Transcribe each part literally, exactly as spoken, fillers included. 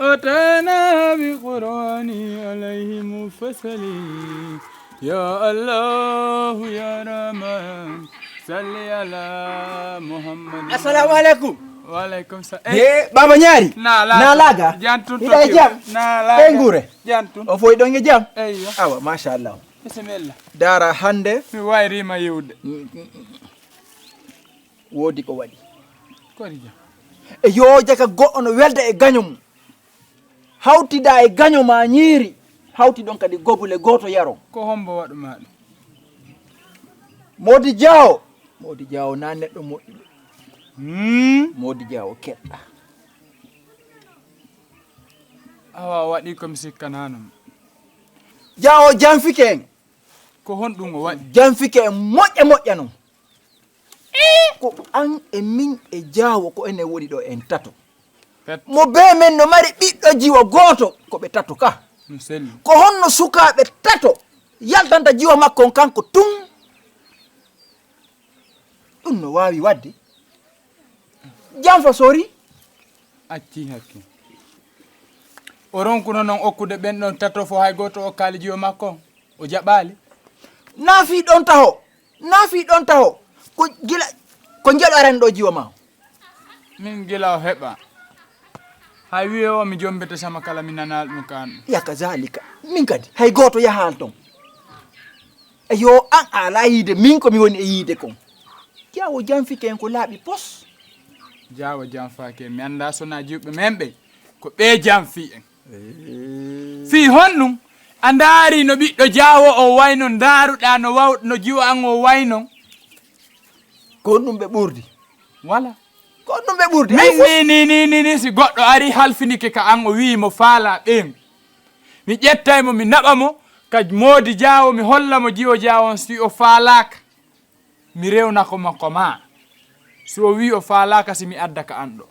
أتانا بقرآن عليهم فصل. يا الله يا رحمن، صل على محمد. Assalamu alaikum. Wa alaikum salam. He, Baba Ñaari. Na laaga. Na laaga. Jantun. Hiɗa e jam? Na laaga. Ɓe nguure. Jantun. O foy ɗon e jam? Eyyo. Awa, machallah. Bisimilla. Dara hannde. Mi wayriima yiwde. Woodi ko waɗi. Kori jam. E yo jaka goɗɗo no welda e gaño mum. Hawtida e gaño ma ñiiri. Hawti ɗon kadi gobule gooto yaron. Ko hombo waɗu ma ɗum? Moodi Jaawo. Moodi Jaawo na neɗɗo moƴƴuɗo. Hmm. Moodi Jaawo keɗɗa. Awa waɗi ko mi sikkanano. Jaawo janfike en. Ko honɗum o waɗi? Janfike en moƴƴa moƴƴa non. Ko an e min e Jaawo ko enen woni ɗo en tato. Pet. Mo bee men no mari ɓiɗɗo jiwo gooto ko ɓe tato ka. No selli. Ko honno sukaaɓe tato yaltanta jiwo makko on kanko tun? Ɗum no waawi waɗde. Janfa sori. Acci hakke. O ronkuno non okkude ɓen ɗon tato fo hay gooto okkaali jiwo makko. O jaɓaali. Na fii ɗon taho. Na fii ɗon taho. Ko gila, ko njeɗo arani ɗo jiwo ma. Min gila o heɓa. Hay wi'e o mi jombete sama kala mi nanaa ɗum kan. Ya kazalika. Min kadi, hay gooto yahaali ton. E yo an a alaa yiide, min ko mi woni e yiide kon. Jaawo janfike en ko laaɓi pos. Jaawo janfaake en. Mi anndaa so na jiwɓe men ɓe. Ko ɓe janfi en. Fii honɗum? A ndaari no ɓiɗɗo Jaawo o wayno, ndaaruɗaa no waw-, no jiwo an o wayno? Ko honɗum ɓe ɓurdi? Wala. Ko honɗum ɓe ɓurdi? Min ni, ni, ni, ni, ni, si goɗɗo ari halfinike ka an, o wi'i mo faala ɓen. Mi ƴettay mo, mi naɓa mo, ka Moodi Jaawo, mi holla mo jiwo Jaawo on, si o faalaaka. Mi rewna ko makko ma. So o wi o faalaaka si mi adda ka an ɗo.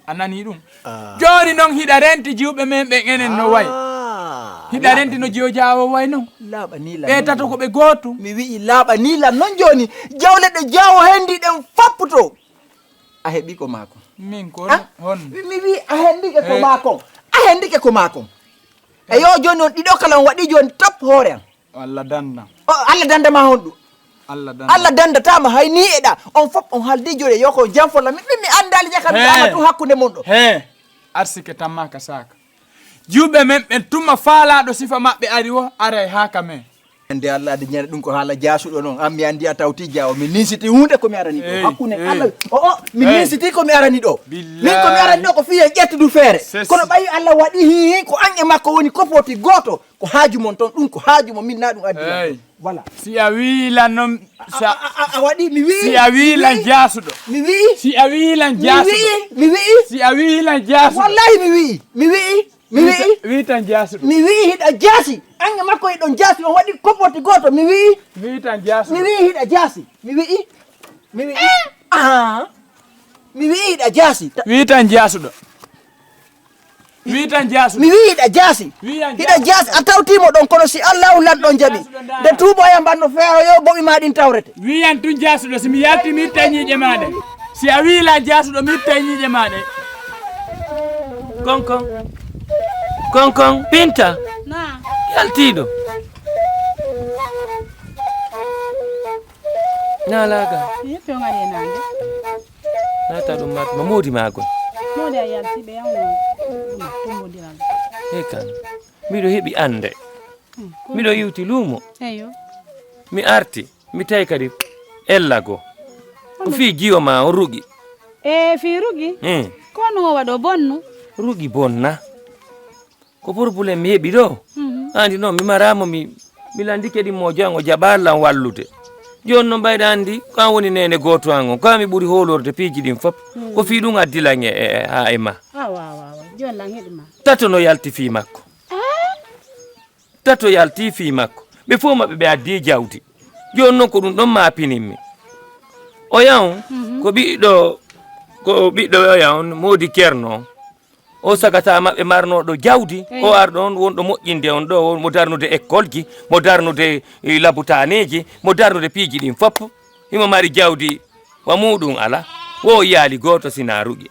A nani ɗum? Ah. Jooni noon hiɗa renti jiwɓe men ɓen enen no way. Ah, hiɗa renti no jiwo Jaawo way noon. Laaɓa ni lan. Ɓe tato ko ɓe gootu. Mi wi'i laaɓa ni lan noon jooni. Jawle ɗe Jaawo hendi ɗen fapputo. A heɓi ko maako. Min ko. Ah, hon. Mi, mi wi'i a hendike ko maako. A hendike ko maako. E yo jooni on ɗiɗo kala on waɗi jooni top hoore am. Allah danda. O, Allah danda ma honɗum? Allah danda. Allah dandatama hay ni eɗa. On fof on haldi joɗe yo ko jam folla. Mi, mi, mi andali jaka mi ama tun hakkunde mon ɗo. He. Arsike tamma ka saka. Jiwɓe men ɓen tuma faalaɗo sifa maɓɓe ari wo, aray haa ka men. Ande Allah adi ñande ɗum ko haala jaasuɗo noon. An mi andi a tawti jaawo. Mi ninsiti hunde ko mi arani ɗo. Hakkunde Allah. O, o, mi ninsiti ko mi arani ɗo. Min ko mi arani ɗo ko fiye ƴettudu feere. Kono ɓayi Allah waɗi hi, hi, ko an e makko woni ko foti gooto. Ko haaju mon toon, ɗum ko haaju mo min, na ɗum addi lan. Voilà. Si a wii lan noon, a, a, a, a waɗi, mi wii, si a wii lan jaasuɗo. Mi wii. Si a wii lan jaasuɗo. Mi wii, mi wii. Si a wii lan jaasuɗo. Wallahi mi wii, mi wii, mi wii. Wii tan jaasuɗo. Mi wii hiɗa jaasi. An e makko hiɗon jaasi, on waɗi ko foti gooto, mi wii. Wii tan jaasuɗo. Mi wii hiɗa jaasi, mi wii, mi wii. Ah. Mi wii hiɗa jaasi. Wii tan jaasuɗo. Wii tan jaasuɗo. Mi wii hiɗa jaasi. Hiɗa jaasi. A tawtiimo ɗon, kono si Allahu lanɗo jaɓi. Nde tuuboya mbanno feero yo boɓi ma ɗin tawrete. Wiyan tun jaasuɗo, si mi yalti mi itta ñiiƴe ma ɗe. Si a wii lan jaasuɗo, mi itta ñiiƴe ma ɗe. Konkon. Konkon, Binta. Na. Yaltiiɗo. Naalaagal. Yeppi on ari e naange. Naata ɗum mat ma moodi maagol. Moodi a yalti ɓe yawno ɗum tumbodiral. He kan. Miɗo heɓi annde. Hmm, ko miɗo yiwti luumo. Eyo. Mi arti. Mi tawi kadi ella go. Ko fii jiwo ma on rugi. E fii rugi? Hmm. Ko no waɗo bonnu? Rugi bonna. Ko problème mi heɓi ɗo. Mhm. Andi noon mi maraama mi, mi landike ɗin mo jan o jaɓaali lan wallude. Jooni noon mbayɗa andi ko an woni neene gooto an on. Ko an mi ɓuri hoolorde piiji ɗin fof. Mhm. Ko fii ɗum addi lan e, e, e, haa e ma. Awa, awa, awa. Jooni lan heɗi ma. Tato no yalti fii makko. Ah? Tato yalti fii makko. Ɓe fof maɓɓe ɓe addi jawdi. Jooni noon ko ɗum ɗon ma pinimmi. Oya on, mhm, ko ɓiɗɗo, ko ɓiɗɗo oya on, moodi Ceerno on. O sagata maɓɓe marnooɗo jawdi, eyi, o arɗo on wonɗo moƴƴinde on ɗo, mo darnude école ji, mo darnude, eh, labutaneeji, mo darnude piiji ɗin fof. Himo mari jawdi, wa muuɗum ala. Wo o yiyaali gooto sina rugi.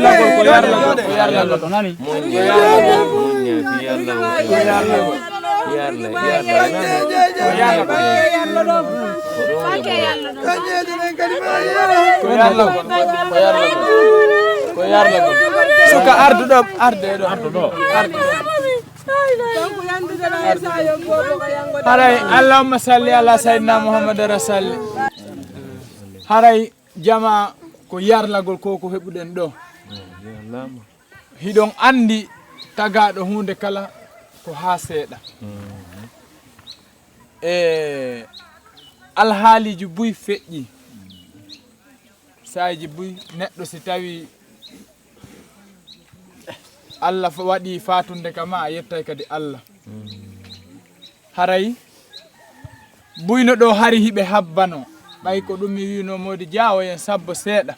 yarlagol, ko yarlagol, ko yarlagol. Ko yarlagol. Ko yarlagol. Ko yarlagol. Ko yarlagol. Ko yarlagol. Ko yarlagol. Suka ardu ɗo, arde ɗo. Ardu ɗo. Ardu. Haray, Allahumma salli ala sayyidina Muhammad wa sallim. Haray jama ko yarlagol ko ko heɓuɗen ɗo. Hiɗon anndi tagaaɗo huunde kala ko haa seeɗa. E alhaaliiji buy feƴƴi. Saayiji buy neɗɗo si tawi Allah fa-, waɗi faatunde ka ma, a yettay kadi Allah. Haray buyno ɗo hari hiɓe habbano. Ɓay ko ɗum mi wi'uno moodi jaawo en sabbo seeɗa.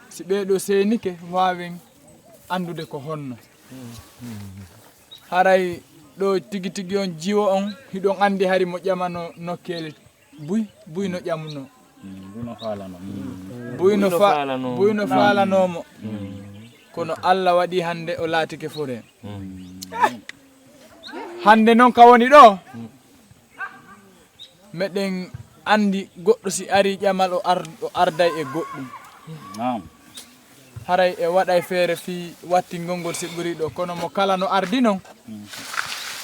Si ɓee ɗo seenike, waawen anndude ko honno. Haray ɗo tigi tigi on jiwo on, hiɗon anndi hari mo ƴamano nokkeeli buy, buy no ƴamuno. Mm, buy no faalano. Mm. Buy no fa-, buy no faalanoo mo. Mm. Kono Allah waɗi hannde o laatike fure. Mm. Hannde non ka woni ɗo, meɗen anndi goɗɗo si ari ƴamal o ar-, o arday e goɗɗum. Naam. Haray e waɗay feere fii wattingol ngol si ɓuri ɗo. Kono mo kala no ardi non,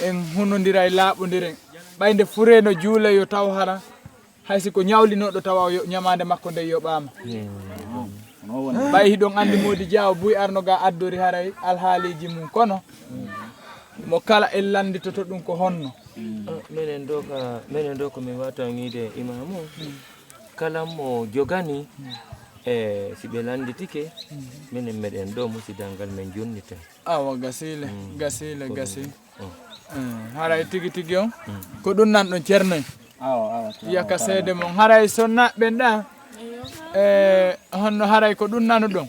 en hunondiray laaɓondiren. Ɓay nde furee no juulay yo taw hara, hay si ko ñawlinooɗo tawa o yo-, ñamaande makko nden yoɓaama. Ɓay hiɗon anndi moodi jaawo buy arno ga addori haray alhaaliiji mum. Kono mo kala en lannditoto ɗum ko honno. Ah, menen ɗo ka, menen ɗo ko min wata wiide imaamu. Kala mo jogani, e si ɓe lannditike, minen meɗen ɗo musidal ngal men jonnitay. Awa, gasiile, mm, gasiile, ko gasi. Ɗum. Mm. Eh, haray tigi tigi on? Mm. Ko ɗum nan ɗon Ceerno en? Awa, awa, awa, yaka seede mon. Haray so naɓɓen ɗa, e honno haray ko ɗum nanuɗon?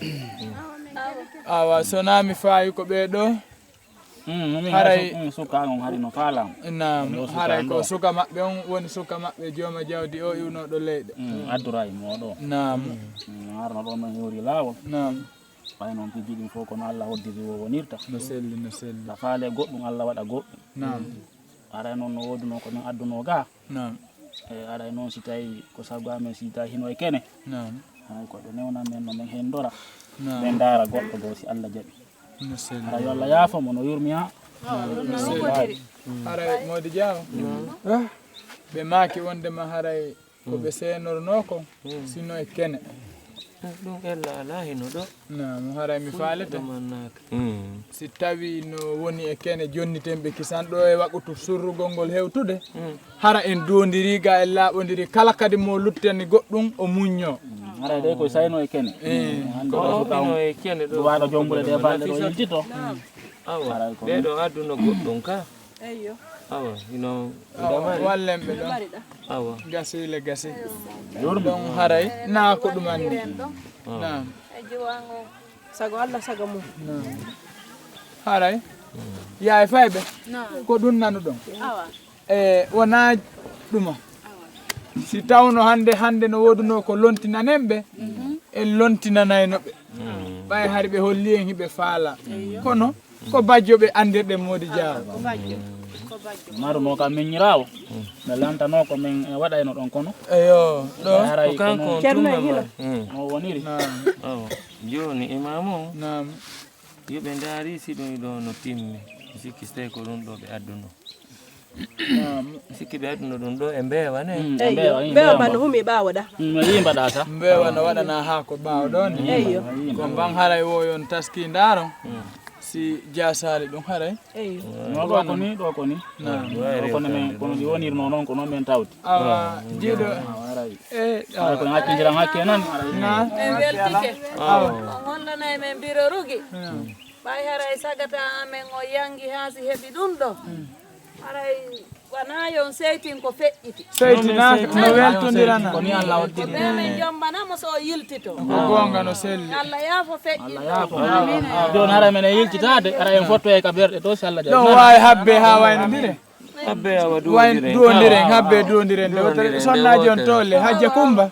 Awa, so naa mi faayi ko ɓee ɗo, mm, min haray haray su-, mm, suka on hari no faala on. Naam, yo suka haray on ko ɗo. Suka maɓɓe on woni suka maɓɓe jooma jawdi o iwnooɗo leyɗe. Mm, addora e mooɗo. Naam. Mm, harno ɗo men hewri laawol. Naam. Ɓay noon piji ɗin fof kono Allah hoddiri wo wonirta. No selli, no selli. Ta faale goɗɗum Allah waɗa goɗɗum. Naam. Haray noon no woodunoo ko min addunoo gaa. Naam. E haray noon si tawi ko sago amen si tawi hino e kene. Naam. Haray ko ɓe newna men no men hendora. Naam. Ɓe ndaara goɗɗo goo si Allah jaɓi. No selli. Haray yo Allah yaafo mo no yurmi ha. Naam. No selli. Haray Moodi Jaaw. Naam. Ɓe maaki wonde ma haray ko ɓe seenornoo kon, sino e kene. Ɗum ella alaa hino ɗo. Naam, haray mi faalete. Ɗum annaaka. Si tawi no woni e kene jonniten ɓe kisan ɗo e waqutu surrugol ngol hewtude, hara en duwondiri ga en laaɓondiri kala kadi mo luttani goɗɗum o muñño. Haray ɗe ko sayno e kene. Eh. Hande ko ɗo o suka on hino e kene ɗo. Ɗum waɗa jombude ɗe balɗe ɗo yiltito. Awa, haray ko ɓee ɗo adduno goɗɗum ka. Eyyo. Awa, hino ndamari. Wallen ɓe ɗon. Ndamari ɗa. Awa. Gasi le gasi. Ɗon haray naa ko ɗum anni. Awa. Naam. E jiwango. Sago Allah, sago mum. Naam. Haray. Yaay fayɓe. Naam. Ko ɗum nanuɗon. Awa. E wonaa ɗuma. Si tawno hannde, hannde no woodunoo ko lontinanen ɓe, en lontinanayno ɓe. Ɓay hari ɓe holli en hiɓe faala. Kono ko bajjo ɓe anndirɗen Moodi Jaaw. Ko bajjo. Ko bajjo. Maru mo kam min ñiraawo. Ɓe lantanoo ko min waɗayno ɗon kono. Eyo, ɗo. Haray ko kanko on tuma mari. No woniri. Naam. Awa. Jooni imaamu on. Naam. Yo ɓe ndaari si ɗum ɗo no timmi. Mi sikki si tawi ko ɗum ɗo ɓe adduno. Naam. Mi sikki ɓe adduno ɗum ɗo e mbeewa ne. Mm, e mbeewa, mbeewa mban no humi ɓaawo ɗa. Mm, no yimba ɗa sa. Mbeewa no waɗana haa ko ɓaawo ɗon. Eyyo. Ko mban haray wo yon taski ndaaron. Si jaasaali ɗum haray. Eyyo. No ɗo ko ni, ɗo ko ni. Naam. Ɗo ko ni men, kono ɗi wonirno noon, ko noon men tawti. Awa, jiiɗo. Awa, haray. Eh, haray ko ŋakkindiran hakke nan. Naam. En weltike. Awa. On hollanay men biro rugi. Naam. Ɓay haray sagata amen o yangi haa si heɓi ɗum ɗo. Haray wanaa yon seytin ko feƴƴiti. Seytina no weltondirana. Ko ni Allah waɗi. Ko ɓe men jombana mo so o yiltito. Ko goonga no selli. Allah yaafo feƴƴi. Allah yaafo. Jooni haray men e yiltitaade, haray en fottoye ka berɗe to si Allah jaɓi. Ɗon waawi habbe haa waynondire. Habbe awa duwondiren. Wayn duwondiren, habbe duwondiren. Duwondiren, sonnaaji on duwondiren. Tolle, Hajja Kumba.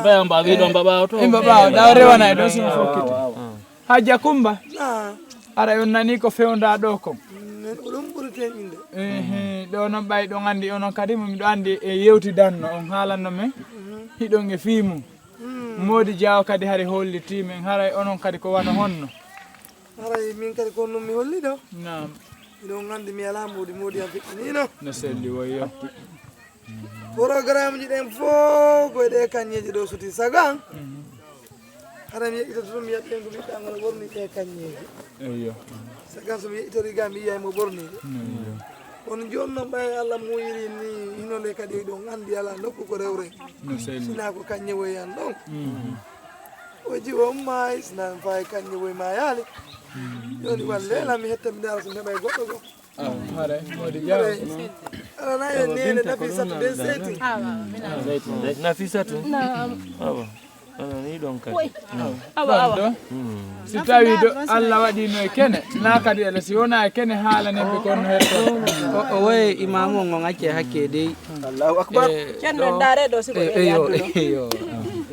Mbeewa mba wi ɗon mba ɓaawo to. Imba ɓaawo, ɗa o rewana e ɗon si mo fokkiti. Hajja Kumba. Naam. Ara on nani ko fewnda ɗo kon. Men ko ɗum ɓuri teñinde. Ehe, ɗo non ɓay ɗon andi onon kadi mo miɗo andi e yewtidanno on haalanno men. Hiɗon e fii mum. Moodi Jaaw kadi hari holliti men haray onon kadi ko wano honno. Haray min kadi ko non mi holli ɗo. Naam. Miɗon andi mi alaa moodi moodi am feƴƴinino. No selli woyo. Programme ji ɗen fof ko e ɗe kañeeji ɗo suti sagan. Hara mi yeɗɗitoto ɗum mi yaɓi hen ko ɓiɗɗa ngol ɓorni ɗe kañeeji. Eyyo. Sagan so mi yeɗɗitori ga mi yiyay mo ɓorni ɗe. Eyyo. Kono jooni noon ɓay Allah muuyiri ni hino le kadi ɗon andi ala nokku ko rewre. No selli. Sina ko kañe woyan ɗon. O jiwo maay sina faay kañe woy maayaali. Jooni wal leela mi hetta mi ndaara so mi heɓay goɗɗo goo. Awa, hare, Moodi Jaaw. Awa, Binta, ko ɗum naɗuɗaa ɗo? Nafisatu. Naam. Awa, ana ni ɗon kadi. Awa, awa. Si tawi do Allah waɗi no e kene, na kadi ele si wona e kene haalane ɓe kon no hetto. O, o woye imaamu on, on acce hakke dey. Allahu akbar. Eh, Ceerno, ɗo, ndaare ɗo, si ko eh, ɓe eyo, yadduno. Eyo.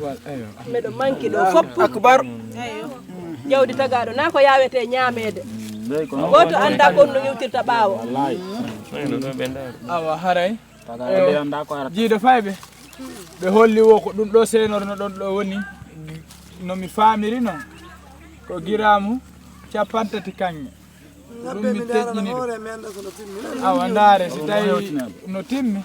Wal, eyo. Meɗo manki ɗo foppu. Akbar. Eyo. Jawdi tagaaɗo na ko yaawete ñaameede. Gooto anndaa kon no iwtirta ɓaawo. Awa, haray. Jiido fayɓe. Ɓe holli wo ko ɗum ɗo seenorno ɗon ɗo woni no mi faamiri non. Ko giraamu cappanɗe tati kaŋŋe. Ɗum mi teƴƴini ɗum. Awa, ndaare, si tawi no timmi,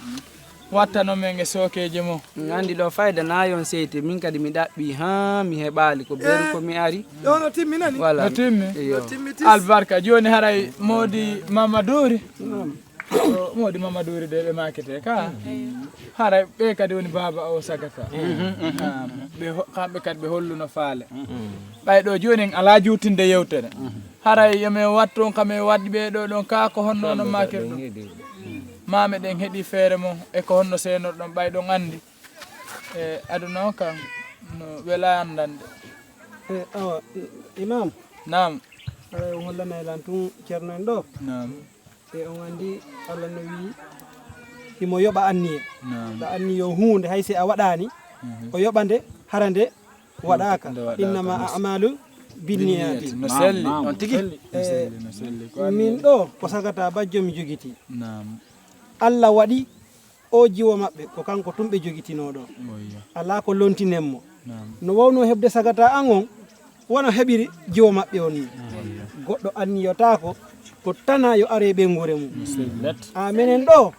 wattano men e sookeeje mo. Min anndi ɗo fayda na yon seyte, min kadi mi ɗaɓɓi, haa mi heɓaali ko beru ko mi ari. Ɗo no timmi nani? Voilà. No timmi? Iyo. No timmi tis. Albarka, jooni haray Moodi Mamaduuri. Ɗo Moodi Mamaduuri de ɓe maakete ka. Haray ɓe kadi woni baaba o sagata. Naam. Ɓe ho-, kamɓe kadi ɓe holluno faale. Ɓay ɗo jooni en alaa juutinde yewtere. Haray yo men wattu on ka men waddi ɓe ɗo ɗon ka ko honno no maakir ɗum. Maa meɗen heɗii feere mon e ko honno seenorɗon ɓay ɗon anndi. E aduna o kan no wela anndande. E awa, i-, Imam. Naam. Aray on hollanay lan tun Ceerno en ɗo. Naam. E on anndi Allah no wi'i himo yoɓa anniye. Naam. Ɗa anniyo huunde hay si a waɗaani, mhm, o yoɓa nde, hara nde waɗaaka. Nde waɗaaka. Innama a'malu binniyati. No selli. Naam, naam. On tigi. No selli, no selli, no selli. Ko min anniye. Ɗo, ko sagata bajjo mi jogitii. Naam. Allah waɗi o jiwo maɓɓe, ko kanko tun ɓe jogitinoo ɗo. Oyya. Alaa ko lontinen mo. Naam. No wawno heɓde sagata an on, wano heɓiri jiwo maɓɓe on ni. Oyya. Goɗɗo anniyotaako, ko tana yo are ɓeynguure mum. No selli. A menen ɗo,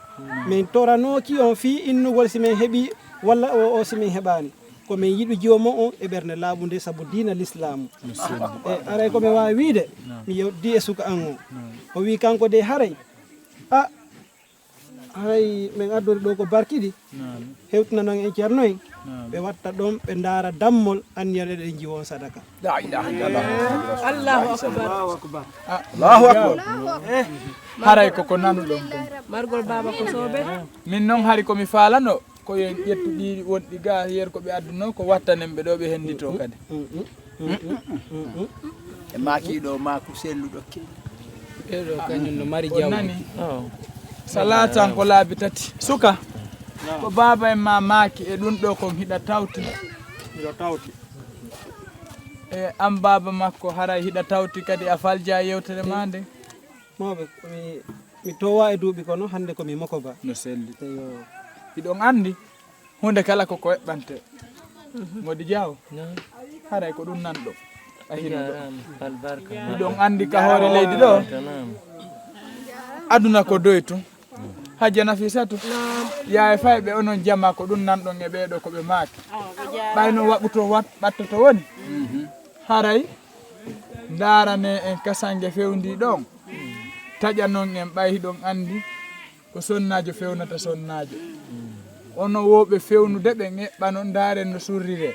min toranooki on fii innugol si min heɓi walla o, o si min heɓaani. Ko min yiɗu jiwo mon on e ɓernde laaɓunde sabu diina Lislaamu. No selli. E aray ko mi waawi wiide, naam, mi yewdi e suka an on. Naam. O wi'i kanko de haray, a, haray min addori ɗo ko barkiɗi. Naam. Hewtinanon en Ceerno en. Naam. Ɓe watta ɗon, ɓe ndaara dammol anniyal eɗen jiwo on sadaka. La ilaha illallah. Allahu akbar. Allahu akbar. Eh, haray ko ko nanuɗon kon. Margol baaba ko soobe. Min non hari ko mi faalano, ko yo en ƴettu ɗi wonɗi ga, yer ko ɓe adduno, ko wattanen ɓe ɗo, ɓe hendito kadi. Mm, mm, mm, mm, mm, mm. E maaki ɗo maaku selluɗo ke. Ɓeɗo kañum no mari jawdi. On nani? Oh. Salatan ko laabi tati. Suka, ko baaba en ma maaki e ɗum ɗo kon hiɗa tawti. Miɗo tawti. E an baaba makko haray hiɗa tawti kadi a falja yewtere ma nde? Mawɓe, mi, mi towa e duuɓi kono hannde ko mi moko ba. No selli. Eyo. Hiɗon anndi? Huunde kala ko ko eɓɓante. Modi Jaaw. Naam. Haray ko ɗum nan ɗo. A hino ɗo. Jaaraama. Albarka. Miɗon anndi ka hoore leydi ɗo. Naam. Aduna ko doy tun. Hajja Nafisatu. Naam. Yaa e fayɓe onon jama ko ɗum nan ɗon e ɓeeɗo ko ɓe maaki. Ɓay no waɓuto wat-, ɓattoto woni. Haray ndaarane en kasange fewndi ɗon. Taƴanon en ɓay hiɗon anndi. Ko sonnaajo fewnata sonnaajo. Ono wowɓe fewnude ɓe eɓɓano ndaaren no surriree.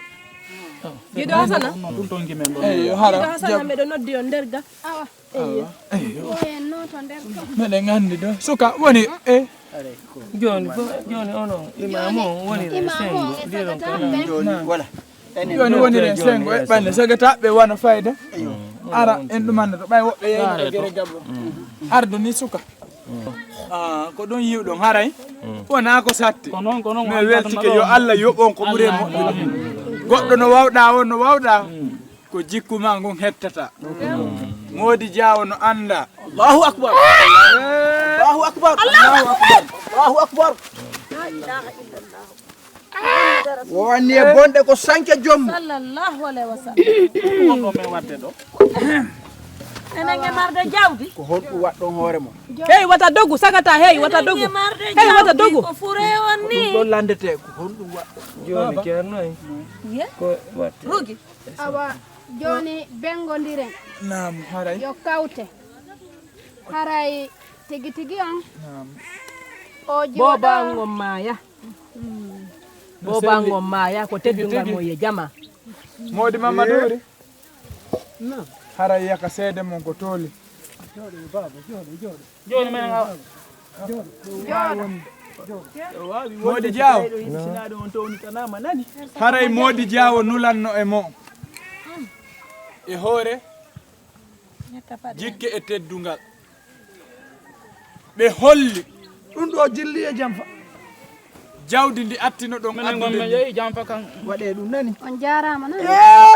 Giɗo Hasana? Ɗum toon ngimen ɗon. Eyo, hara. Giɗo Hasana, meɗo noddi on nder ga. Awa. Eyo. Eyo. Meɗen anndi ɗo. Suka woni e. Jooni fof, jooni onon imaamu on woni e sengo. Ndiɗon kala. Jooni wala. Jooni woniren sengo eɓɓande sagataɓe wona fayda. Ara en ɗumannoto ɓay woɓɓe yeyno e gere gabro. Ardo ni suka. Ah, ko ɗum yiwɗon haray. Wona ko satti. Ko noon, ko noon. Mi weltike yo Allah yoɓon ko ɓuri e moƴƴude. Goɗɗo no wawɗa on, no wawɗa. Ko jikku ma ngun hettata. Moodi Jaawo no annda. Allahu akbar. Allahu akbar. Allahu akbar. Allahu akbar. Wo wanni e bonɗe ko sanke joom mum. Sallallahu alaihi wasallam. Ko honɗo men waɗde ɗo? Enen e marde jawdi. Ko honɗum waɗɗon hoore mon? Hey, wata dogu, sagata, hey, wata dogu. Hey, wata dogu. Ko fure on ni. Ɗum ɗon landete, ko honɗum waɗɗon? Jooni Ceerno en. Ye? Ko waɗde? Rugi. Awa, jooni benngondiren. Naam, haray. Yo kawte. Haray tigi tigi on. Naam. O jiwoɗo. Booba on maaya. Booba on maaya ko teddungal mo ye jama. Moodi Mamadu wuri. Haray yaka seede mon ko tooli. Jooni men a. Moodi Jaaw. Haray Moodi Jaawo nulanno e mo. E hoore. Jikke e teddungal. Ɓe holli. Ɗum ɗo jilli e jamfa. Jawdi ndi attino ɗon. Minen addude gonmen yehi jamfa kan. Waɗee ɗum nani. On jaaraama nani. Ee,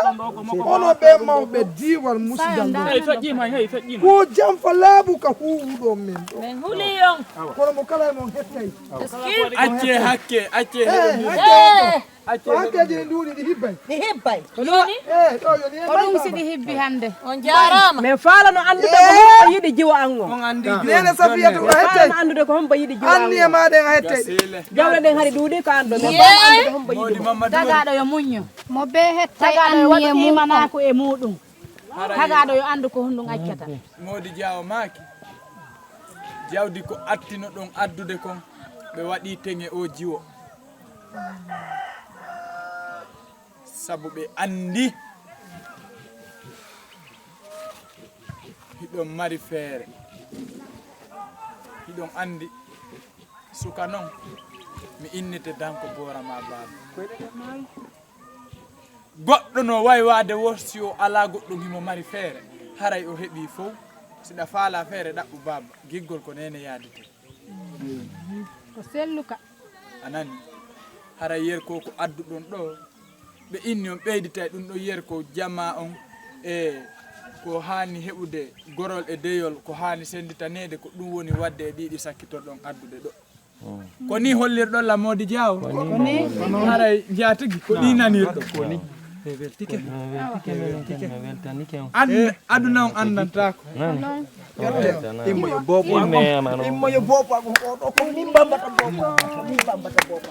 ono ɓe mawɓe diiwal musidal ɗo. Hey, feƴƴiima, hey, feƴƴiima. Ko jamfa laabu ka huuwuɗon men ɗo. Men huli on. Kono mo kala e mon hettay. Accee hakke, accee. Ee, hakke. Ko hakkeeji ɗi nduuɗi ɗi hibbay. Ɗi hibbay. Ko ɗum, eh, ɗo yo ni ko ɗum si ɗi hibbi hannde. On jaaraama. Min faalano anndude ko hombo yiɗi jiwo an on. On anndi. Neene Safiyatu a hettay. Faalano anndude ko hombo yiɗi jiwo an on. Anniye ma ɗen a hettay. Jawle ɗen hari ɗuuɗi ko an ɗo. Min faalano anndude hombo yiɗi mo. Tagaaɗo yo muñño. Mo bee hettay anniye mum. Tagaaɗo yo waɗu imanaaku e muuɗum. Tagaaɗo yo anndu ko honɗum accata. Moodi Jaawo maaki. Jawdi ko attino ɗon addude kon. Ɓe waɗi teŋe o jiwo. Sabu ɓe anndi hiɗon mari feere, hiɗon anndi Suka noon, mi innete Danko Boora ma baaba. Goɗɗo no waywaade wo si o alaa goɗɗum himo mari feere, haray o heɓii fow. Si ɗa faalaa feere ɗaɓɓu baaba, giggol ko neene yaadete. Ko selluka. A nani? Haray yer ko ko adduɗon ɗo, ɓe inni on ɓeyditay ɗum ɗo yer ko jamaa on e ko haani heɓude gorol e deyol, ko haani sennditaneede, ko ɗum woni waɗde e ɗiɗi sakkitorɗon addude ɗo. Ko ni hollirɗon Lamoodi Jaawo? Haray njaatigi ko ɗi nanirɗo. An aduna on anndantaako. Immo yo boobo immo yo boobo ago oɗo ko min mbambata boobo min mbambata boobo.